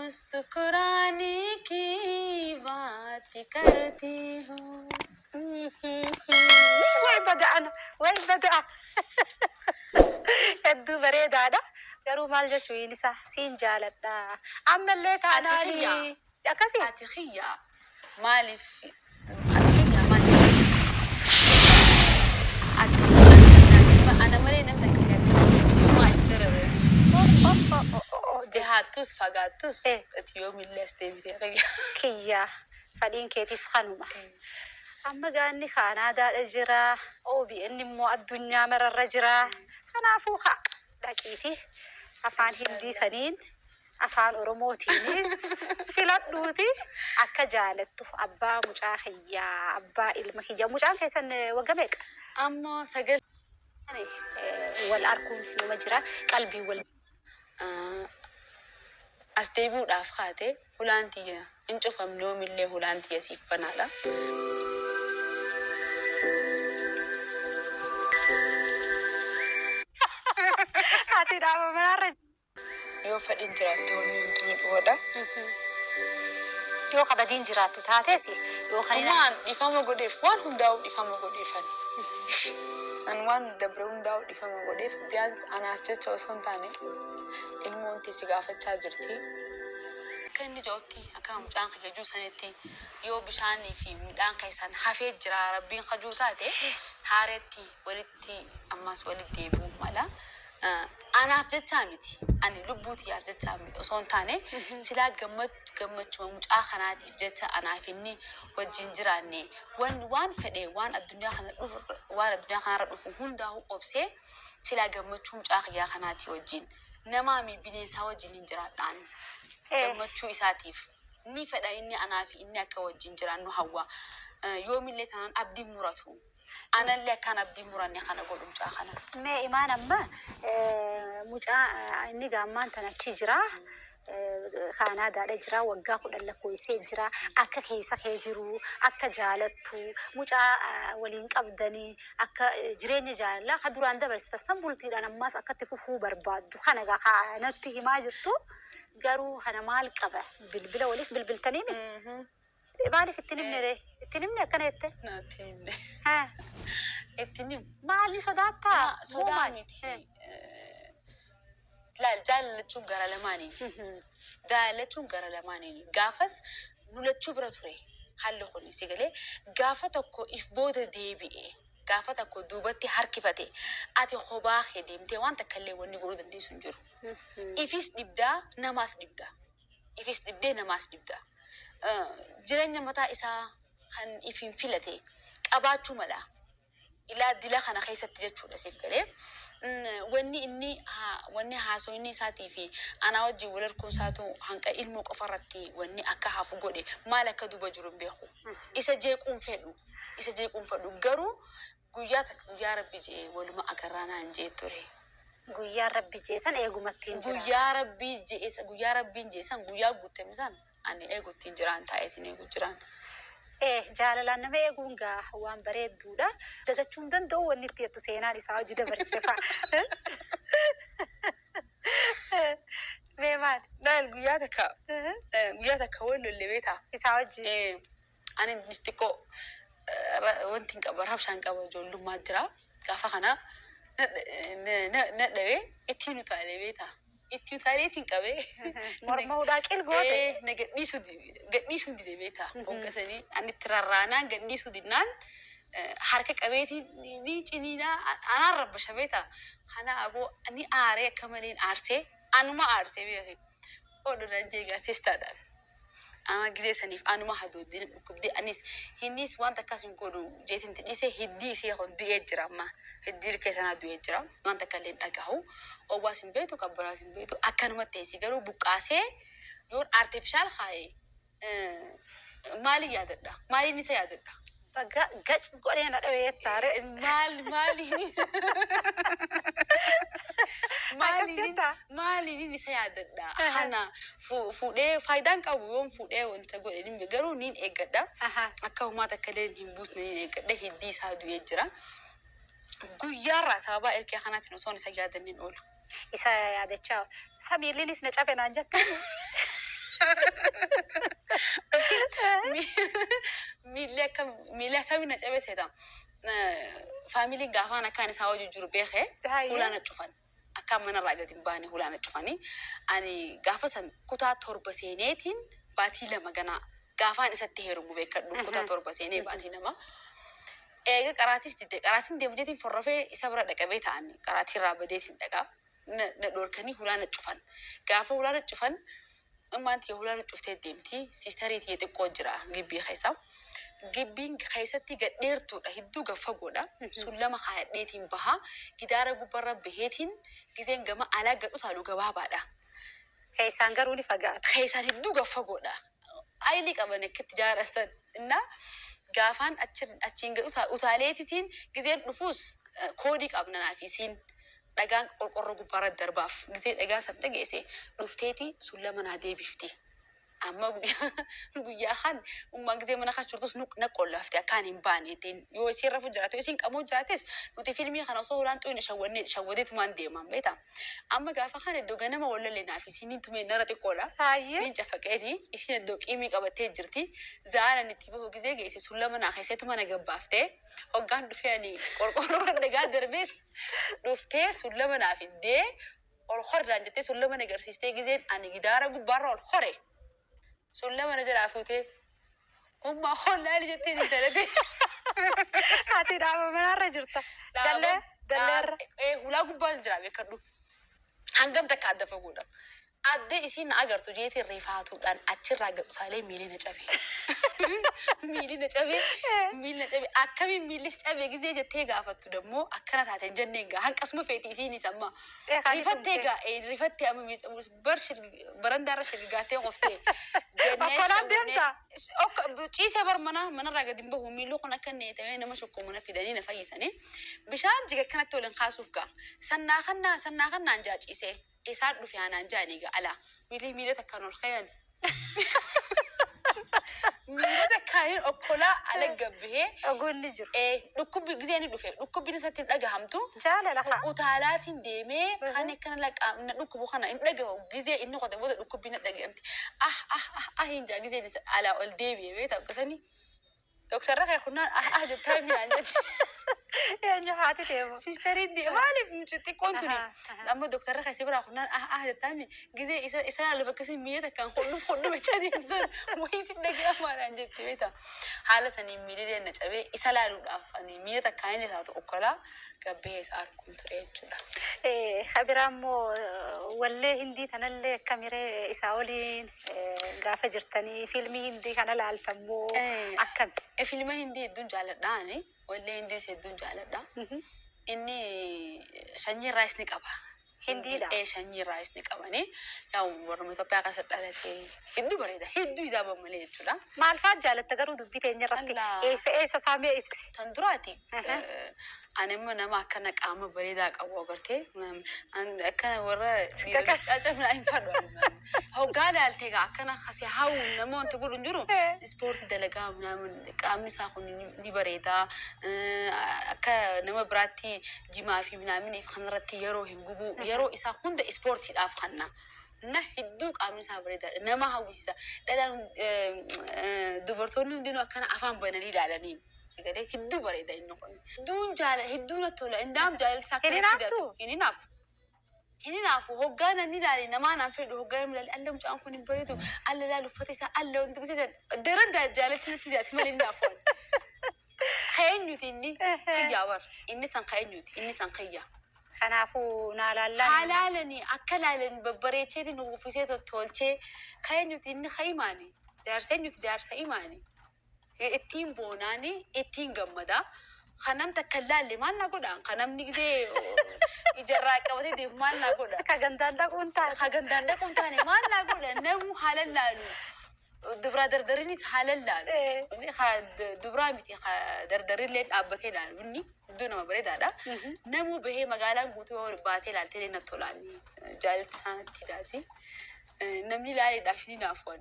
मुस्कुराने की बात करती हूँ। Way bada'ana, way bada'a. Hedduu bareedaadha. Garuu maal jechuun isaa siin jaaladha. Ammallee taanaan Ati kiyya. Akkasii. Ati kiyya maaliif, ati kiyya maaliif, ati ana malee namni akkasii argatu maal darare jihaattus fagaattus ati yoomillee as deebitee kiyya. Kiyya fadhiin keetis kanuma. Amma gaanni Kaanaadaadha jira. OBN immoo addunyaa mararra jira. Kanaafuu haa dhaqiiti afaan Hindii saniin afaan Oromootiinis filadhuuti akka jaalattu abbaa mucaa kiyyaa, abbaa ilma kiyyaa. Mucaan keessan waggaa meeqa? Amma 9. Wal arguun numa jira, qalbii wal As deebi'uudhaaf kaate hulaan tiyya hin cufamne, yoomillee hulaan tiyya siif banaadha. Ati dhaaba manaarra. Yoo fedhiin jiraatte wanni hundinuu dhugoodha. Yoo kabadiin jiraattu taates yoo kan Waan dhiifama godheef, waan hundaa'u dhiifama godheef ani. An waan dabre hundaa'u dhiifama godheef, biyyaans anaaf jecha osoo hin taane ilmoon tee si gaafachaa jirti. Akka inni jedhutti, akka mucaan kiyya jiru sanitti, yoo bishaanii fi midhaan keessan hafee jira rabbiin kajuu taate haaretti walitti ammas walitti deebi'uu mala. Anaaf jechaa miti. Ani lubbuu tiyyaaf jechaa miti osoo hin taane, silaa gammachuma mucaa kanaatiif jecha anaaf inni wajjin jiraanne, waan fedhe, waan addunyaa kana dhufu, waan addunyaa kanarra dhufu hundaa'u obsee silaa gammachuu mucaa kiyyaa kanaatii wajjin namaa mi bineensaa wajjin hin jiraadhaan. Gammachuu isaatiif ni fedha inni anaaf inni akka wajjin jiraannu hawwa. Yoomillee taanaan abdiin muratu. Anallee akkaan abdiin muranne kana godhu mucaa kana. Mee imaan amma mucaa inni gaammaan tan achi jira. Kaanaadaadha jira, waggaa 10 lakkoofsee jira. Akka keessa kee jiru, akka jaalattu, mucaa waliin qabdanii, akka jireenya jaalalaa ka duraan dabarsita san bultiidhaan ammas akka itti fufuu barbaaddu kana kanatti himaa jirtu. Garuu kana maal qaba, bilbila waliif bilbiltanii mi? Maaliif ittiin himne ree? Ittiin himne akkana jette? Natti himne. Ittiin himu. Maali, sodaattaa? Sodaa miti. Laal, jaalachuun gara lamaaniini. Jaalachuun gara lamaaniini. Gaafas nu lachuu bira ture haalli kun, si galee? Gaafa tokko if booda deebi'e, gaafa tokko duubatti harkifate, ati kophaa kee deemtee waan takka illee wanni godhuu dandeessu hin jiru. Ifis dhibdaa, namaas dhibdaa. Ifis dhibdee, namaas dhibdaa. Jireenya mataa isaa kan ifiin filate qabaachuu mala. Ilaa dila kana keessatti jechuudha, siif galee? Wanni inni wanni haasawni isaatii fi anaa wajjin wal arguun isaatu hanqa ilmoo qofa irratti wanni akka hafu godhe maal akka duuba jiru hin beeku. Isa jeequun fedhu. Isa jeequun fedhu, garuu guyyaa takka guyyaa rabbi je'ee waluma agarraa naan jee ture. Guyyaa rabbi jee san eegumatti hin jira. Guyyaa rabbii je'e, guyyaa rabbiin je'e san, guyyaa guuttame san ani eegutti hin jiraan, taa'eetiin eegu jiraan. Jaalalaan nama eeguun gaa waan bareedduudha. Dagachuu hin danda'u wanni itti jettu seenaan isaa hojii dabarsite fa'a. Mee maali? Laal, guyyaa takka wal lolle, beetaa? Isaa hojii. Ani xiqqoo wanti hin qaba, rabshaan qaba, ijoollummaa jira. Gaafa kana na dhawee ittiin utaalee, beetaa? Itti utaalee ittiin qabee. Morma hudhaa qil goote. Na gadhiisuu dide, beetaa? Hoggasanii ani itti rarraanaan gadhiisuu didnaan harka qabeetii ni ciniinaa anaan rabbasha, beetaa? Kana aboo ni aaree, akka maleen aarsee, anuma aarsee beekee. Oduu jeegaa teestaadhaan. Ama gidee saniif anuma hadooddi dhukkubdee, anis innis wanta akkas hin godhu jeetiin dhiisee, hiddii isee kun du'ee jira amma. Hiddii ilkee sanaa du'ee jira. Wanta akka illee dhagahu. Owwaas hin beektu, qabbanaas hin beektu. Akkanumatti teessi garuu buqqaasee yoon artificial kaa'e maaliin yaadadha? Maaliin isa yaadadha? Baga gac godhee na dhawee jettaare. Maal maaliin? Akkas jettaa? Maaliin isa yaadadha? Kana fuudhee faayidaan qabu yoon fuudhee wanta godhe ni garuu niin eeggadha. Akka humaa takka illee hin buusne niin eeggadha. Hiddii isaa du'ee jira. Guyyaarraa sababa ergaa kanaatiin osoo isa yaadannin oolu. Isa yaadachaa samiillinis na cabe naan jette. Miilli akka miilli akkamiin na cabe seeta. Faamiliin gaafaan akkaan isaa wajjin jiru beekee hulaa na cufan. Akkaan manarraa gadi hin baane hulaa na cufanii. Ani gaafa san kutaa 7 seeneetiin baatii 2 ganaa gaafaan isatti heerumu beekadhu kutaa 7 seenee baatii 2. Eega qaraatis didde qaraatiin deemu jeetiin forrofee isa bira dhaqabee ta'an qaraatii irraa badeetiin dhaqaa. Na dhorkanii hulaa na cufan. Gaafa hulaa na cufan ummaan tiyya hulaa na cuftee deemti. Siistarii tiyya xiqqoo jira gibbii keessa. Gibbiin keessatti gad dheertuudha hedduu gad fagoodha. Sun lama kaayadheetiin baha. Gidaara gubbarra baheetiin gizeen gama alaa gad utaalu gabaabaadha. Keessaan garuu ni fagaata. Keessaan hedduu gad fagoodha. Ayilii qaban akkitti jaaran san. Innaa gaafaan achiin gad utaaleetitiin gizeen dhufuus koodii qabna naaf isiin. Dhagaan qorqorroo gubbaarra darbaaf gizee dhagaa san dhageesse dhufteeti sun lama naa deebifti. Amma guyyaa kan ummaan gizee mana keessa turtus na qollafte akkaan hin baane jetteen yoo isiin rafu jiraate yoo isiin qamoo jiraates nuti fiilmii kana osoo hulaan xuyne shawwannee shawwadeetumaan deemaan beekta. Amma gaafa kana iddoo ganama wallalle naaf isiin niin tumee nara xiqqoodha. Niin cafaqeeni isiin iddoo qiimii qabattee jirti. Zaaran itti bahu gizee geesse sun lama naa keessatti mana gabbaaftee hoggaan dhufee ani qorqorroo dhagaa darbees dhuftee sun lama naa fiddee ol horraan jettee sun lama na agarsiistee gizeen ani gidaara gubbaarra ol hore. Sun lama na jalaa fuutee ummaa hollaali jetteen intalate. Ati dhaaba manaarra jirta. Dallee dalleerra. Hulaa gubbaan jira beekadhu. Hangam takka adda fagoodha. Adde isiin na agartu jeetiin rifaatuudhaan achirraa gad utaalee miilli na cabe. Miilli na cabe. Miilli na cabe. Akkamiin miilli si cabe gizee jettee gaafattu dammoo akkana taateen jenneen gaa hanqasuma feeti isiinis amma. Rifattee gaa rifattee amma miilli cabuus bar barandaarra shirgaattee qoftee. Okkolaan deemtaa? Ciisee bar mana manarraa gadi hin bahu miilli kun akka inni ta'ee nama shokkomu na fidanii na fayyisanii. Bishaan jiga akkanatti waliin kaasuuf gaa. Sannaa kannaa sannaa kannaan jaa ciisee. Isaan dhufe aanaan jaanii gaa alaa. Miilli miila takkaan ol kayan. Miila takkaan okkolaa ala gabbihee. Ogoonni jiru. Dhukkubbi gizee ni dhufe dhukkubbiin isatti hin dhagahamtu. Jaalala haa. Utaalaatiin deemee kan akkana laqaa na dhukkubu kana hin dhagahu gizee inni qote booda dhukkubbiin na dhagahamti. Ah ah ah ah hin jaa gizeen isa alaa ol deebi'ee beektaa akkasanii. Doktarra kee kunnaan ah ah jettaa minaan jette. Eenyu haati deemu? Siistariin maaliif mucaa xiqqoon tuni amma doktarra kee si biraa kunnaan ah ah jettaa mi gizee isa isa laalu akkasii miila takkaan hodhuuf hodhu jechaa deemsan wayii si dhaga'amaadhaan jetti beektaa. Haala saniin miilli na cabee isa laaluudhaaf ani miila takkaan inni taatu okkolaa gabbee isa arguun ture jechuudha. Kabiraa immoo wallee hindii kanallee akkamiree isaa waliin gaafa jirtanii fiilmii hindii kana laaltammoo akkami? Fiilma hindii hedduun jaalladha ani. Wallee hindiis hedduun jaalladha. Inni sanyii irraas ni qaba. Hindiidha? Sanyii irraas ni qabani. Yaa warra Itoophiyaa keessa dhalatee hedduu bareeda. Hedduu isaa malee jechuudha. Maal isaa jaalatta garuu dubbii teenya irratti eessa eessa isaa mee ibsi? Tan duraati. Ani immoo nama akkana qaama bareedaa qabu agartee akkana warra dhiira caacamnaa hin fadhu. Hoggaa laaltee gaa akkana kasi hawwu nama wanti godhu hin jiru. Ispoortii dalagaa qaamni isaa kun ni bareedaa. Akka nama biraatti jimaa fi minaaminiif kanarratti yeroo hin gubu. Yeroo isaa hunda ispoortiidhaaf kanna. Na hedduu qaamni isaa bareedaadha. Nama hawwisiisa. Dhalaan dubartoonni hundinuu akkana afaan bananii ilaalaniin. Egalee hedduu bareeda inni kun. Hedduun jaala hedduu natti tola. Indaam jaalalli isaa Hin hinaaftuu? Hin hinaafu. Hin hinaafu. Hoggaa namni ilaale namaa naan fedhu hoggaa namni ilaale alla mucaan kun hin bareedu alla ilaalu uffata isaa alla wanti gosa jedhan daran jaalatti natti daati malee hin hinaafu. Ka'eenyuti inni kiyyaa bar inni san ka'eenyuti inni san kiyyaa. Kanaafuu naa laallaan. Haa laalanii akka laalan babbareecheetiin nu uffisee tottolchee ka'eenyuti inni ka'imaani jaarsa eenyuti jaarsa imaani. Ittiin boonaani ittiin gammadaa. Kan namni takka hin laalle maal na godha? Kan namni gisee ijarraa qabatee deemu maal na godha? Ka gandaan dhaquun taate. Ka gandaan dhaquun taane maal na godha? Namuu haala laalu. Dubraa dardariinis haala laalu. Dubraa miti dardarillee dhaabbatee laalu inni iddoo nama bareedaadha. Namuu bahee magaalaan guutuu yoo baatee laaltee natti tolaani. Jaalatti isaanitti daati. Namni laaleedhaaf ni naafu.